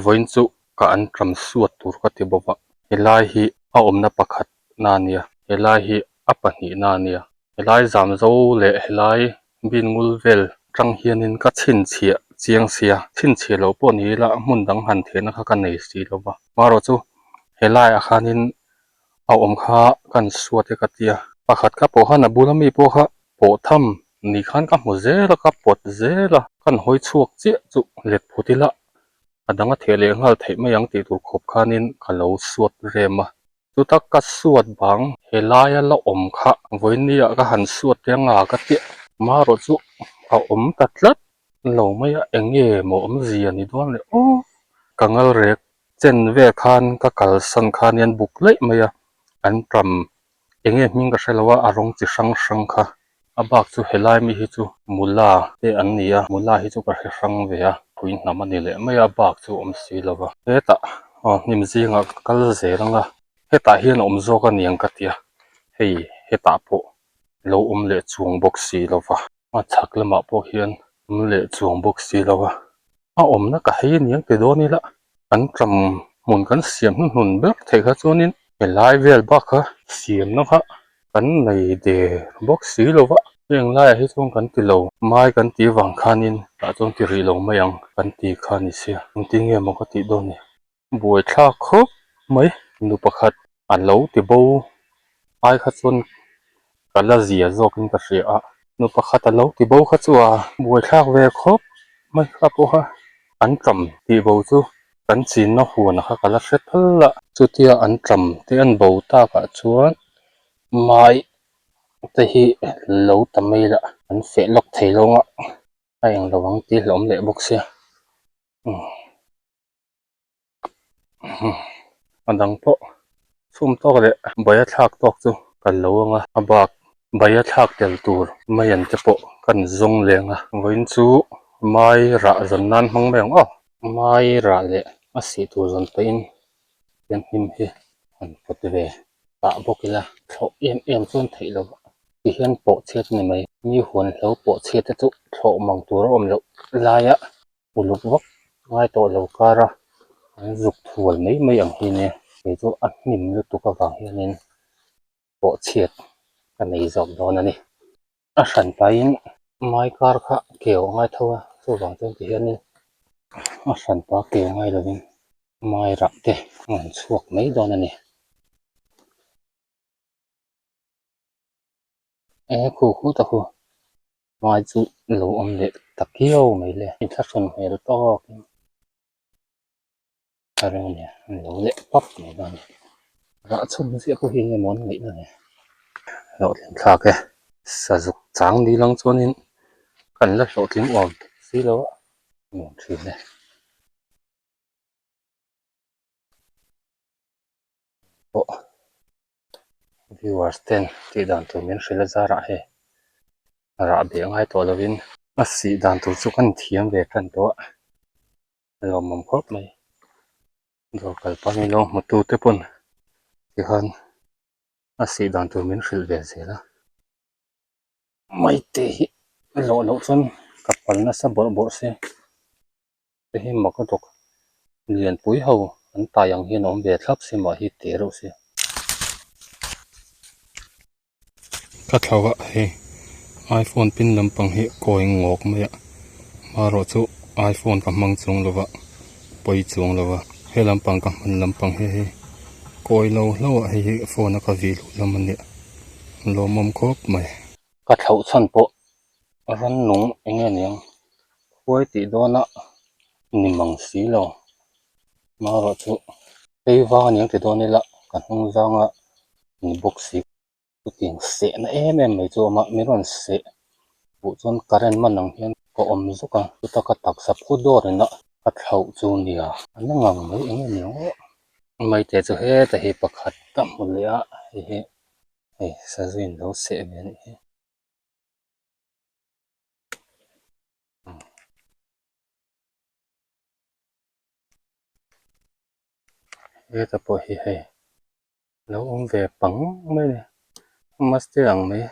Vawiin chu ka anṭam suat tur ka ti bawk a, helai hi a awmna pakhat na a nia, helai hi a pahnihna a nia, helai zamzo leh helai bin ngul vel tang hianin ka chhinchhiah chiang sia, chhinchhiah loh pawh ni ila hmun dang han thehna kha ka nei si lo va, marawh chu helaiah khanin a awm kha kan suat e ka tia, pakhat ka pawh khan a bula mi pawh kha pawh tham ni khan ka hmu zel a, ka pawt zel a, kan hawi chhuak chiah chu let phut ila a dang a theh leh nghal theih mai ang tih tur khawp khanin ka lo suat rem a. Chuta ka suat bang helaia la awm kha vawinia ka han suat te anga ka tia marawh chu a awm ta tlat lo mai a, eng nge maw awmzia ni dawn le aw ka ngal rek chen vel khan ka kalsan khan hian buk laih mai a, an ṭam eng nge hming ka hre lo a, a rawng chi hrang hrang kha a bak chu helai mi hi chu mula te an ni a, mula hi chu ka hre hrang ve a, phui hnam a ni leh mai a, a bak chu a awm si lo va, hetah aw hnim zingah ka kal zel ang a, hetah hian a awm zawk a niang ka tia, hei hetah pawh lo awm leh chuang bawk si lo va, a chhak lamah pawh hian awm leh chuang bawk si lo va. A awmna ka hei aniang ti dawn ila an ṭam hmun kan siam hnuhnun ber theih kha chuanin helai vel bak kha siamna kha kan nei der bawk si lo va, heng laiah hi chuan kan ti lo mai kan tih vang khanin tah chuan ti rih lo mai ang kan ti kha ni sia engtin nge maw ka tih dawn ni. Buaithlak khawp mai nu pakhat a lo ti bo ai kha chuan ka la zia zawkin ka hria a, nu pakhat a lo ti bo kha chu a buaithlak ve khawp mai kha pawha an ṭam tih bo chu kan chinna huan kha ka la hre phal a. Chutia an ṭam te an bo takah chuan mai te hi lo ta mai lah an feh lawk thei lo ang a, a englo ang tih hlauhawm leh bawk sia. A dang pawh chhum tawk leh bai a thlak tawk chu ka lo ang a, a bak bai a thlak tel tur mai an te pawh kan zawng leng a, vawiin chu mai rah zawn nan hmang mai ang aw. Mai rah leh a sih tur zawn pahin hian hnim hi han pawt ve pah bawk ila thlawh em em chuan theih loh ti hian pawh chhiat a ni mai, mi huan hlo pawh chhiat te chu thlawh mang tur a awm loh laia. Uluk vak ngai tawh lo kar a, an zuk thual mai mai ang hi nia, kei chu a hnim lutuk avang hianin pawh chhiat ka nei zawk dawn a ni. A hran pahin mai kar kha keu a ngai tho a, chuvang chuan ti hianin a hran pa keu ngai lovin mai rah te a rawn chhuak mai dawn a ni. E khu khu ta khu. Hmai chu lo awm leh ta kiau mai le. Inthlahrun hmel tawk in ka ring a nia, an lo leh pap mai dawn a ni. Rah chhun ziah pawh hi eng emaw an ngaihna le. Hlawhtling thlak e. Sazuk chang ni lang chuanin kan la hlawhtling awm si lo a, nuam thin e. Pawh viewers ten tih dan tur min hrilh a zarah hei rah beh ngai tawh lovin a sih dan tur chu kan thiam ve tan tawh a lawmawm khawp mai dawr kal pah in lo hmu tu te pawn tikhan a sih dan tur min hrilh ve zel a maite hi lawh loh chuan ka pal nasa bawrh bawrh se. Hei hi mak a dawk lianpui ho an tai ang hian a awm ve thlap si mah hi teh reuh si. Ka thlo a hei iphone pin lampang hi kawi ngawk mai a marawh chu iphone ka hmang chuang lo va pawi chuang lo va he lampang ka hman lampang hi hei kawi lo hlauh a hei hi phone a ka vih luh lam a nia lawmawm khawp mai. Ka thlauh chhan pawh rannung eng nge niang khuai tih dawna ni mang si lo marawh chu phei vang aniang ti dawn ila ka hnung zanga ni bawk si chutiang sehna em em mai chu a awm a min rawn seh buh chuan current man ang hian ka awm zuk a chuta ka taksa phu dawr in a ka thlauh chu nia a na ngang mai eng nge niang aw maite chu heta hi pakhat ka hmu leh a hei hi. Hei sazu in lo seh ve anih hi. Heta pawh hi hei lo awm ve pang mai a ni maste ang mai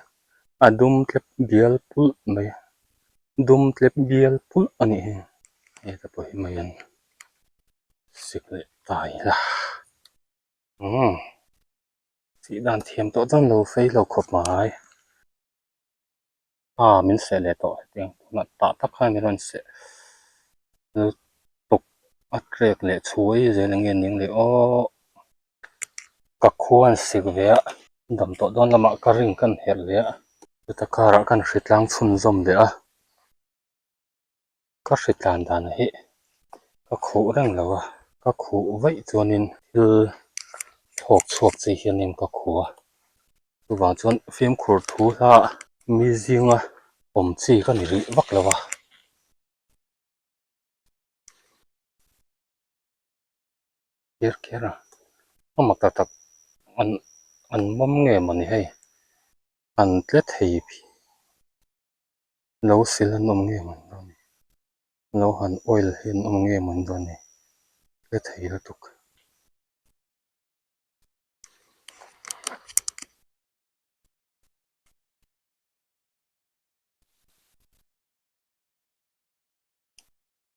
a dum tlep bial pulh mai dum tlep bial pulh a nih hi heta pawh hi mai an. Sik leh ta ila. Umm. Sih dan thiam tawh chuan lo fei lo khawp mai. Ah min seh leh tawh hetiang tunah tah tak khan min rawn seh lutuk a trek leh chhuai zel eng nge ning leh aw. Ka khua an sik ve a dam tawh dawn lamah ka ring kan herh leh a chuta karah kan hritlang chhunzawm leh a. Ka hritlan dan hi ka khuh reng lo a, ka khuh vaih chuanin thil thlawk chhuak chi hianin ka khuh a, chuvang chuan fimkhur thu hla mi zinga awm chi ka ni rih vak lo a. Kher kher a, a mak tak tak an an mawm nge mawni hei an tle thei Lo sil an awm nge mawn dawn ni? Lo han oil hi an awm nge mawn dawn ni? Hre thei lutuk.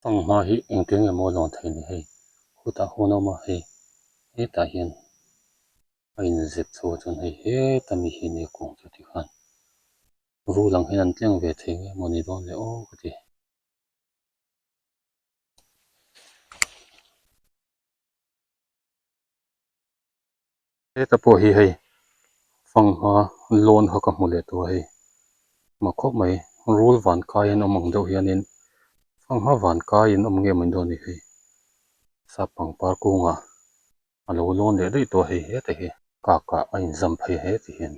Fanghma hi engtin nge maw lawn thei ni hei? Khutah hun a awm a hei hetah hian a inzep chho a chuan hei heta mi hi nia kung chu tikhan rul ang hian an tleng ve thei nge maw ni dawn le aw ka ti. Heta pawh hi hei fanghma lawn kha ka hmu leh tawh a hei mak khawp mai rul van kai an awm ang deuh hianin fanghma van kai an awm nge maw dawn ni hei sap pangpar kungah a lo lawn leh daih tawh a hei heta hi kak ah a inzam phei heti hian.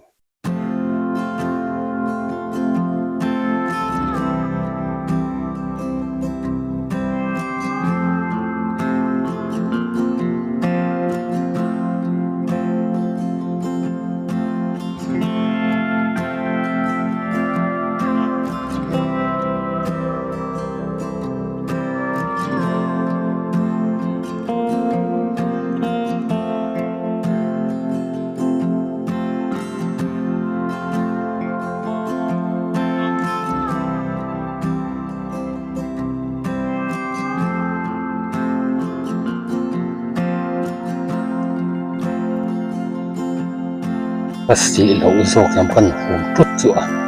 Ka sih loh zawk lam kan hum tut chu a.